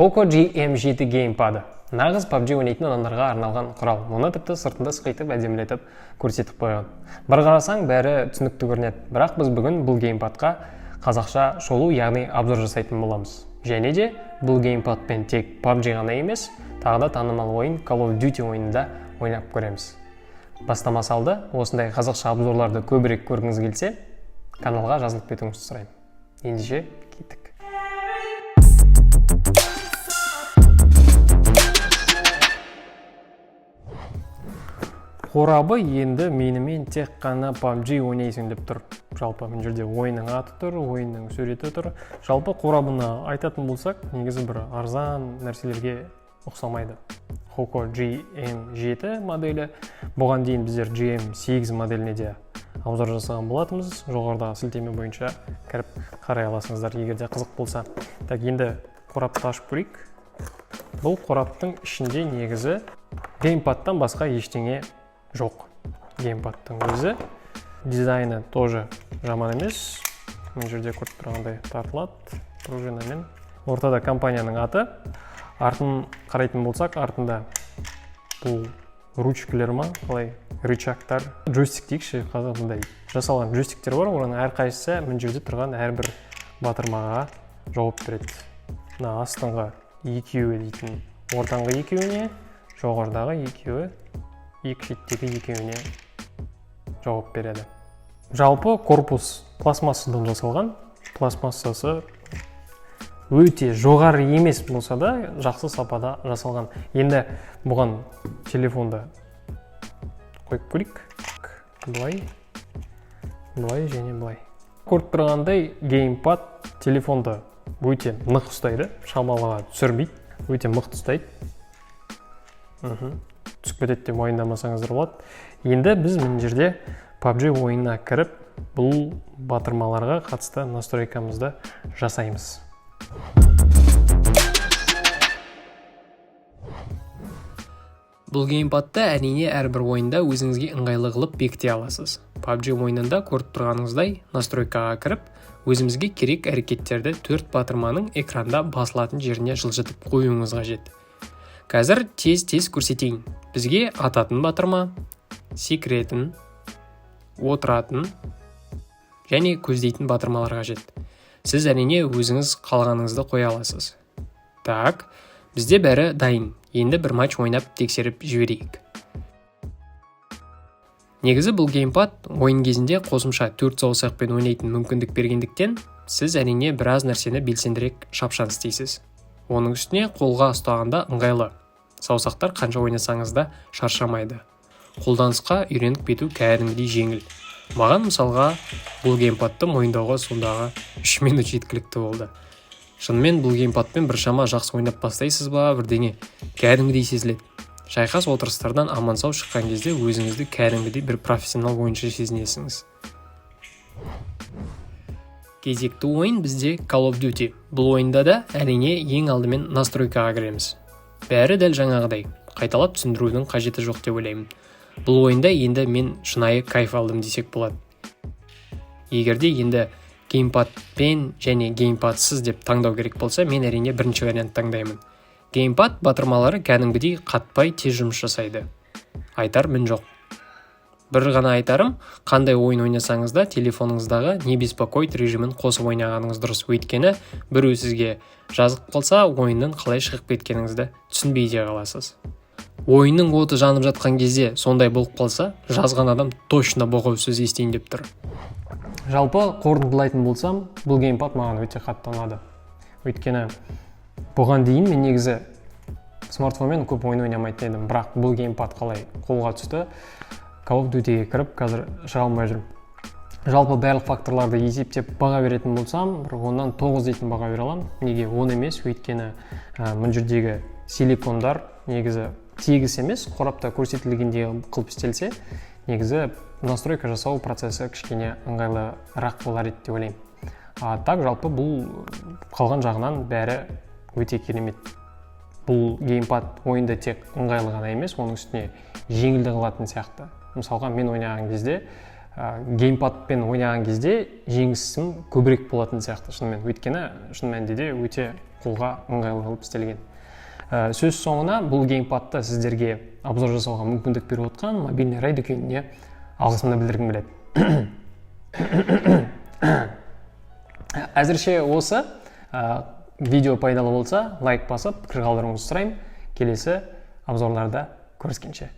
Poco GM7 геймпады. Нағыз PUBG ойнайтын адамдарға арналған құрал. Мұны тіпті сыртында сықитып, әдемілетіп көрсетіп қойған. Бір қарасаң, бәрі түсінікті көрінеді. Бірақ біз бүгін бұл геймпадқа қазақша шолу, яғни обзор жасайтын боламыз. Және де бұл геймпадпен тек PUBG ғана емес, тағы да танымал ойын Call of Duty ойынында ойнап көреміз. Бастамас алды, осындай қазақша обзорларды көбірек көргіңіз келсе, каналға жазылып кетуіңізді сұраймын. Ендеше, кеттік. Қорабы енді менімен тек қана PUBG ойнайсың деп тұр. Жалпы мына жерде ойынның аты тұр, ойынның суреті тұр. Жалпы қорабына айтатын болсақ, негізі бір арзан нәрселерге ұқсамайды. Hoco GM7 моделі. Бұған дейін біздер GM8 моделіне де обзор жасаған болатынбыз. Жоғарыдағы сілтеме бойынша кіріп қарай аласыңыздар, егер де қызық болса. Так, енді қорапты ашып көрейік. Бұл қораптың ішінде негізі геймпадтан басқа ештеңе жоқ. Геймпадтың өзі, дизайны тоже жаман емес. Мына жерде көріп тұрғандай тартылады пружинамен. Ортада компанияның аты. Артын қарайтын болсақ, артында бұл ручкалер ма, қалай, рычагтар, джойстик дейікші, қазір мындай жасалған джойстиктер бар. Оның әрқайсысы мына жерде тұрған әрбір батырмаға жауап береді. Мына астыңғы екеуі дейтін ортаңғы екеуіне, жоғарыдағы екеуі екі шеттегі екеуіне жауап береді. Жалпы корпус пластмассадан жасалған. Пластмассасы өте жоғары емес болса да, жақсы сапада жасалған. Енді бұған телефонды қойып көрейік. Былай, былай және былай. Көріп тұрғандай, геймпад телефонды өте нық ұстайды, шамалыға түсірмейді, өте мықты ұстайды. Түсіп кетеді деп уайымдамасаңыздар болады. Енді біз мына жерде PUBG ойынына кіріп, бұл батырмаларға қатысты настройкамызды жасаймыз. Бұл геймпадты, әрине, әрбір ойында өзіңізге ыңғайлы қылып бекіте аласыз. PUBG ойынында көріп тұрғаныңыздай, настройкаға кіріп, өзімізге керек әрекеттерді төрт батырманың экранда басылатын жеріне жылжытып қоюыңыз қажет. Қазір тез-тез көрсетейін. Бізге ататын батырма, секіретін, отыратын және көздейтін батырмалар қажет. Сіз, әрине, өзіңіз қалғаныңызды қоя аласыз. Так, бізде бәрі дайын. Енді бір матч ойнап тексеріп жіберейік. Негізі бұл геймпад ойын кезінде қосымша төрт саусақпен ойнайтын мүмкіндік бергендіктен, сіз, әрине, біраз нәрсені белсендірек, шапшаң істейсіз. Оның үстіне қолға ұстағанда ыңғайлы. Саусақтар қанша ойнасаңыз да шаршамайды. Қолданысқа үйреніп кету кәдімгідей жеңіл. Маған, мысалға, бұл геймпадты мойындауға сондағы 3 минут жеткілікті болды. Шынымен, бұл геймпадпен біршама жақсы ойнап бастайсыз ба, бірдеңе кәдімгідей сезіледі. Шайқас отырыстардан аман-сау шыққан кезде өзіңізді кәдімгідей бір профессионал ойыншы сезінесіңіз. Кезекті ойын бізде Call of Duty. Бұл ойында да, әрине, ең алдымен настройкаға кіреміз. Бәрі дәл жаңағыдай, қайталап түсіндірудің қажеті жоқ деп ойлаймын. Бұл ойында енді мен шынайы кайф алдым десек болады. Егерде енді геймпадпен және геймпадсыз деп таңдау керек болса, мен, әрине, бірінші вариант таңдаймын. Геймпад батырмалары кәдімгідей қатпай, тез жұмыс жасайды. Айтар мін жоқ. Бір ғана айтарым, қандай ойын ойнасаңыз да, телефоныңыздағы «не беспокоить» режимін қосып ойнағаныңыз дұрыс. Өйткені біреу сізге жазып қалса, ойыннан қалай шығып кеткеніңізді түсінбей де қаласыз. Ойынның оты жанып жатқан кезде сондай болып қалса, жазған адам точно боғау сөз естейін деп тұр. Жалпы қорытындылайтын болсам, бұл геймпад маған өте қатты ұнады. Өйткені бұған дейін мен негізі смартфонмен көп ойын ойнамайтын едім, бірақ бұл геймпад қалай қолға түсті, Call of Duty-ге кіріп, қазір шыға алмай жүрмін. Жалпы барлық факторларды есептеп баға беретін болсам, бір 10-нан 9 дейтін баға бере аламын. Неге 10 емес? Өйткені мына жердегі силикондар негізі тегіс емес, қорапта көрсетілгендей қылып істелсе, негізі настройка жасау процесі кішкене ыңғайлырақ болар еді деп ойлаймын. А так жалпы бұл қалған жағынан бәрі өте керемет. Бұл геймпад ойында тек ыңғайлы ғана емес, оның үстіне жеңілді қылатын сияқты. Мысалға, мен ойнаған кезде Геймпадпен ойнаған кезде жеңісім көбірек болатын сияқты шынымен, өйткені шын мәнінде де өте қолға ыңғайлы қылып істелген. Сөз соңына бұл геймпадты сіздерге обзор жасауға мүмкіндік беріп отқан Мобильный рай дүкеніне алғысымды білдіргім келеді. Әзірше осы. Видео пайдалы болса, лайк басып, пікір қалдыруыңызды сұраймын. Келесі обзорларда көріскенше.